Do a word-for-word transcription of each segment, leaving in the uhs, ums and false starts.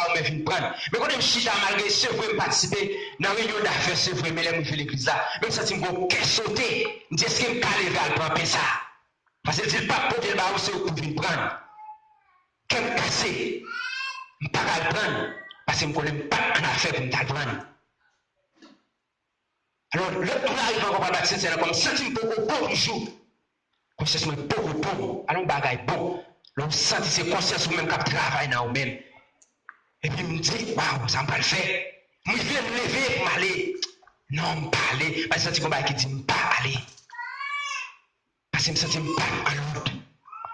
ou mwen vin pran l. Men kote m chita, malgre se vre m patisipe nan reyinyon dafè, se vre, men lè m rive legliz la, men m santi m gen yon kè sote. M di, èske m ka leve al pran pen sa a? Paske l di l p ap pote l ba ou, se ou k pou vin pran l. Kè m kase, m pa ka al pran l, paske m konnen m pa t annafè pou m t al pran l. Alò, lè m rive ankò pral bat sentè a, kòm m santi m poko bon toujou, konsyans mwen poko bon. Alò, yon bagay bon, lè w santi se konsyans ou menm k ap travay nan ou menm. Epi m di, waw, sa m pral fè? M rive, m leve pou m ale. Non, m pa ale. Paske m santi gon bagay ki di m pa ale. Paske m santi m pa annòd.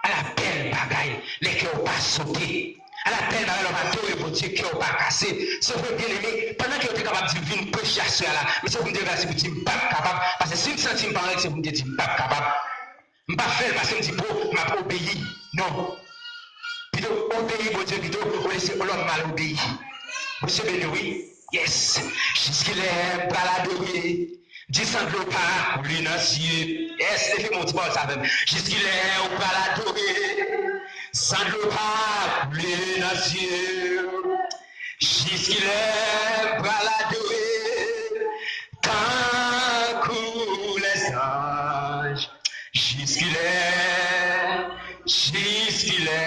Ala bèl bagay, lè kè w pa sote. Ala bèl bagay, lè w pa adore Bondye, kè w pa kase. Se vre, byeneme, pandan ke yo te kapab di m vin preche aswè a la, men se pou m te vin la, se pou di m p ap kapab. Paske si m santi m pa anrèg, se pou m te di m p ap kapab. M p ap fè l paske m di, bon, m ap obeyi. Non. Pito obeyi Bondye pito, olye se lòt mal obeyi. Bondye beni w, wi. Yes. Jiskilè m pral adore? Di san dlo pa koule nan zye. Yes, leve men w di pawòl sa avè m. Jiskilè ou pral adore? San dlo pa koule nan zye. Jiskilè m pral adore? Tankou lèzanj. Jiskilè? Jiskilè?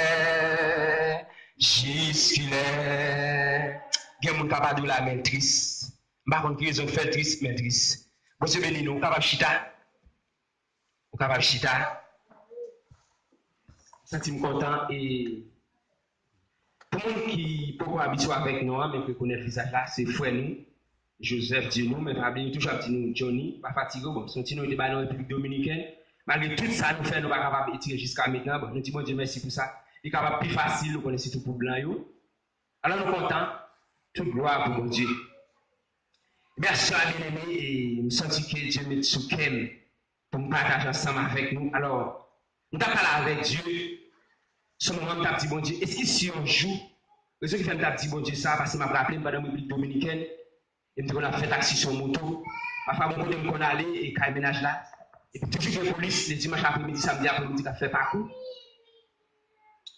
Jiskilè? Gen moun k ap adore la, men l tris. M pa konn ki rezon k fè l tris, men l tris. Bondye beni nou. Ou kapab chita. Ou kapab chita. Santi m kontan. E pou moun ki poko abitye avèk non an, men k rekonèt vizaj la, se frè nou, Joseph Dienou, men pa bliye, yo toujou ap di nou Johnny, pa fatige w, bon, se yon ti non yo te ba nou Repiblik Dominikèn. Malgre tout sa nou fè, nou pa kapab etire jiska mentnan, bon, nou di Bondye mèsi pou sa. Li kapab pi fasil, ou konnen, sitou pou blan yo. Alò, nou kontan, tout glwa pou Bondye. Mèsi a byeneme, e m santi ke Dye met sou kè m pou m pataje ansanm avèk nou. Alò, m t ap pale avèk Dye, se moman m t ap di Bondye, èske si yon jou, rezon ki fè m t ap di Bondye sa, paske m ap raple m pandan m Repiblik Dominikèn, e m te konn ap fè taksi sou yon moto. Pafwa, gon kote m konn ale, e kay mennaj la. Epi toujou gen polis, le dimanch apremidi, samdi apremidi, k ap fè pakou.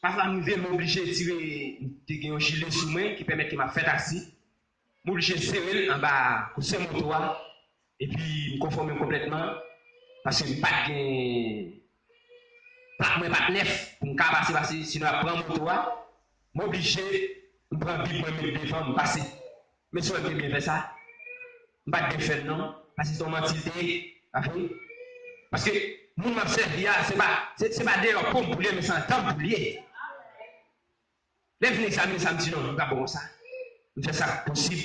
Pafwa, m rive, m oblije tire, m te gen yon jile sou mwen ki pèmèt ke m ap fè taksi. M oblije sere l anba kousè moto a. Epi m konfòme m konplètman. Paske m pa t gen plak mwen pa t nèf pou m ka pase, pase, sinon y ap pran moto a. M oblije, m pran bib mwen met devan, m pase. Men si w wè m te byen fè sa, m pa t byen fè l non, paske se yon manti l te ye, pa vre? Paske moun m ap sèvi a, se pa, se, se pa deyò po m pou l ye, men se anndan m pou l ye. Lè m fin egzamine sa, m di non, m pa bon konsa. M fè sa k posib,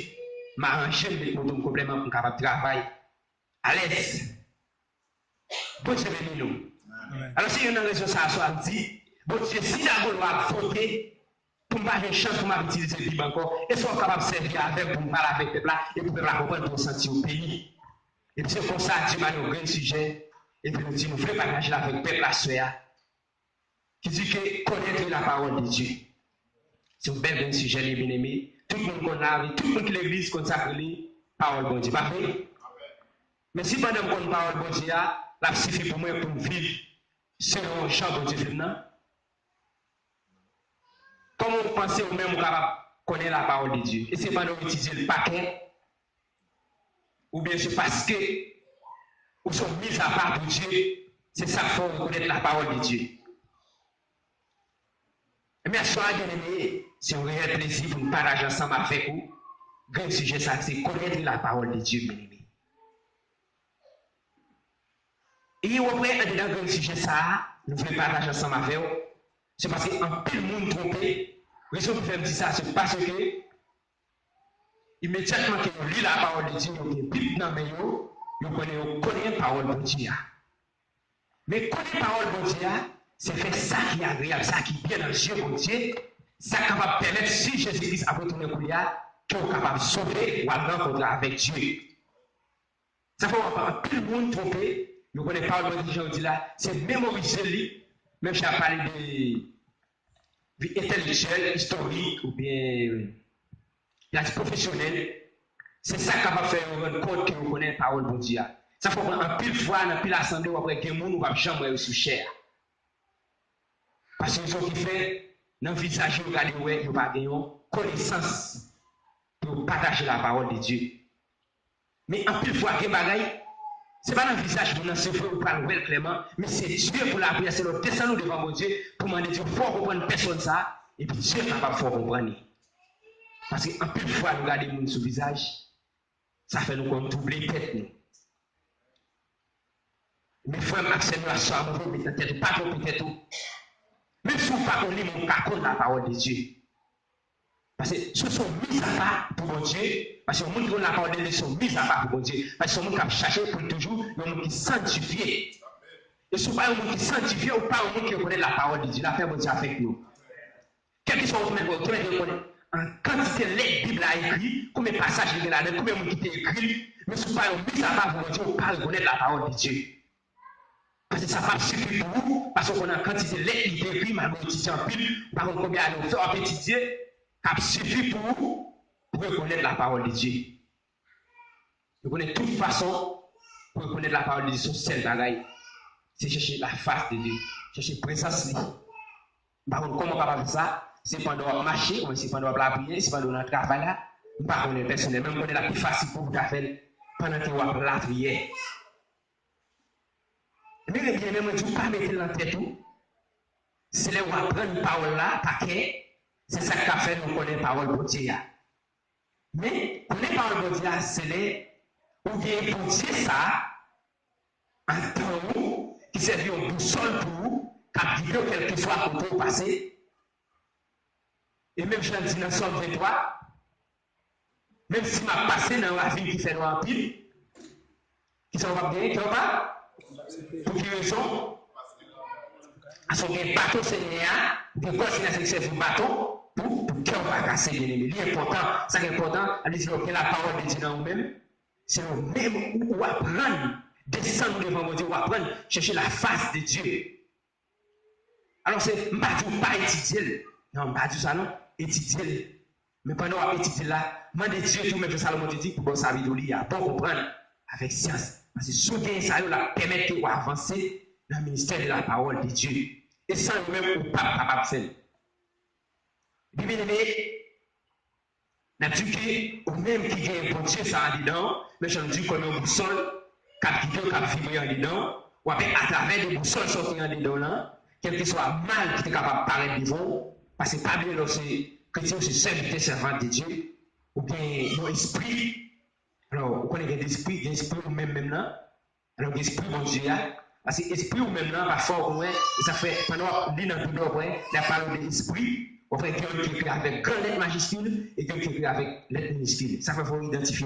m aranje m, met moto m konplètman pou m kapab travay alèz. Bondye beni nou. Alò, se youn nan rezon sa a, swa m di, Bondye, si Dagolo ap vote, pou m pa jwenn chans pou m ap itilize bib ankò, èske w ap kapab sèvi avè m pou m pale avèk pèp la, e pou pèp la konprann, pou yo santi yo beni? Epi se konsa, Dye ba nou yon grenn sijè, epi nou di nou vle pataje l avèk pèp la aswè a. Ki di ke connaître la parole de Dieu. Se yon bèl grenn sijè li, byeneme. Tout moun konn la, tout moun ki legliz konn sa k rele pawòl Bondye, pa vre? Men si pandan m konn pawòl Bondye a, l ap sifi pou mwen pou m viv selon jan Bondye vle m nan, kòman w panse ou menm ou kapab konnen la parole de Dieu? E se pandan w etidye l pa kè? Oubyen se paske ou se yon mizapa pou Dye, se sa k fè w rekonèt la parole de Dieu? Ebyen, aswè a, byeneme, se yon reyèl plezi pou n pataje ansanm avèk ou grenn sijè sa a, se connaître la parole de Dieu, byeneme. E w ap wè, andedan grenn sijè sa a, nou vle pataje ansanm avè w, se paske anpil moun twonpe. Rezon ki fè m di sa, se paske imedyatman ke yo li la parole de Dieu, yo gen Bib nan men yo, yo konnen, yo konnen pawòl Bondye a. Men konnen pawòl Bondye a, se fè sa ki agreyab, sa ki byen nan zye Bondye, sa k kapab pèmèt, si Jezi Kris ap retounen kounye a, ke w kapab sove, w al rankontre avèk Dye. Sa fè w ap wè anpil moun twonpe, yo konnen pawòl Bondye, jan yo di la, se memorize li, menm jan y ap pale de vi entèlektyèl, istorik, oubyen, y a di pwofesyonèl, se sa k kapab fè yo rann kont ke yo konnen pawòl Bondye a. Sa fè w wè anpil fwa, nan anpil asanble, w ap wè gen moun ou p ap janm wè yo sou chè a. Paske rezon ki fè, nan vizaj yo, gade, w wè, yo pa gen yon konesans pou yo pataje lapawòl de Dye. Men anpil fwa, gen bagay, se pa nan vizaj moun nan, se vre ou pral wè l klèman, men se Dye pou lapriyè, se lè w desann ou devan Bondye pou mande Dye fè w konprann pèsòn sa a, epi Dye kapab fè w konprann li. Paske anpil fwa, nou gade moun sou vizaj, sa fè nou konn twouble tèt nou. Men frè m ak sè m yo, aswè a, mwen vle w met nan tèt ou, pa twonpe tèt ou. Menm si w pa konn li, men w ka konn lapawòl de Dye. Paske si w se yon mizapa pou Bondye, paske yon moun ki konn lapawòl de Dye se yon mizapa pou Bondye. Paske se yon moun k ap chache pou l toujou yon moun ki santifye. E si w pa yon moun ki santifye, ou pa yon moun ki rekonèt lapawòl de Dye. Lapè Bondye avèk nou. Kèlkeswa ou te mèt wè, ou te mèt rekonèt an kantite lèt Bib la ekri, konbyen pasaj li gen ladan, konbyen moun ki te ekri l, men si w pa yon mizapa pou Bondye, ou pa rekonèt lapawòl de Dye. Paske sa p ap sifi pou ou, paske w konn an kantite lèt li te ekri, malgre w etidye anpil, ou pa konn konbyen ane w fè w ap etidye, k ap sifi pou ou, pou rekonèt lapawòl de Dye. Yo konnen tout fason pou rekonèt lapawòl de Dye, se yon sèl bagay, se chèche la fas de Dye, chèche prezans li. M pa konn kòman w kapab fè sa, se pandan w ap mache, oubyen se pandan w ap lapriyè, se pandan w nan travay la, m pa konnen pèsonèl, men m konnen l ap pi fasil pou ou ta fè l pandan ke w ap lapriyè. Men byeneme, mwen di w pa mete l nan tèt ou, se lè w aprann pawòl la pa kè, se sa k ka fè nou konnen pawòl Bondye a. Men, konnen pawòl Bondye a, se lè ou gen Bondye sa a andan ou, ki sèvi yon bousòl pou ou, k ap gide w kèlkeswa kote w pase. E menm jan l di nan Sòm venntwa, menm si m ap pase nan yon ravin ki fè nwa anpil, kisa w p ap genyen? Kè w pa? Pou ki rezon? Paske w gen baton Senyè a, ou gen kò Senyè a, se li k sèvi w baton pou, pou kè w pa kase, byeneme. Li enpòtan. Sa k enpòtan, sa vle di lè w gen lapawòl de Dye nan ou menm, se ou menm ou, ou aprann desann ou devan Bondye, ou aprann chèche la fas de Dye. Alò, se, m pa di w pa etidye l. Non, m pa di w sa non. Etidye l. Men pandan w ap etidye l la, mande Dye tou, menm jan Salomon te di, pou ba w savi tou li a, ba w konprann avèk syans. Paske si w genyen sa yo, l ap pèmèt ke w avanse nan ministè de la parole de Dieu. E san yo menm, ou p ap kapab fè l. Epi, byeneme, n ap di ke ou menm ki gen Bondye sa andedan w, men jan nou di kòm yon bousòl k ap gide w, k ap vibre andedan w, w ap wè atravè de bousòl sa w ki andedan w lan, kèlkeswa mal ki te kapab parèt devan w, paske pa bliye lè w se kretyen, w se sèvitè, sèvant de Dye, ou gen yon espri. Alò, ou konnen gen de espri, gen espri ou menm menm nan, alò, gen espri Bondye a. Paske espri ou menm nan, pafwa ou wè, e sa fè, pandan w ap li nan Bib la, w ap wè, l ap pale w de espri, w ap wè gen youn ki ekri avèk gran lèt majiskil, e gen youn ki ekri avèk lèt miniskil. Sa fè fò w idantifye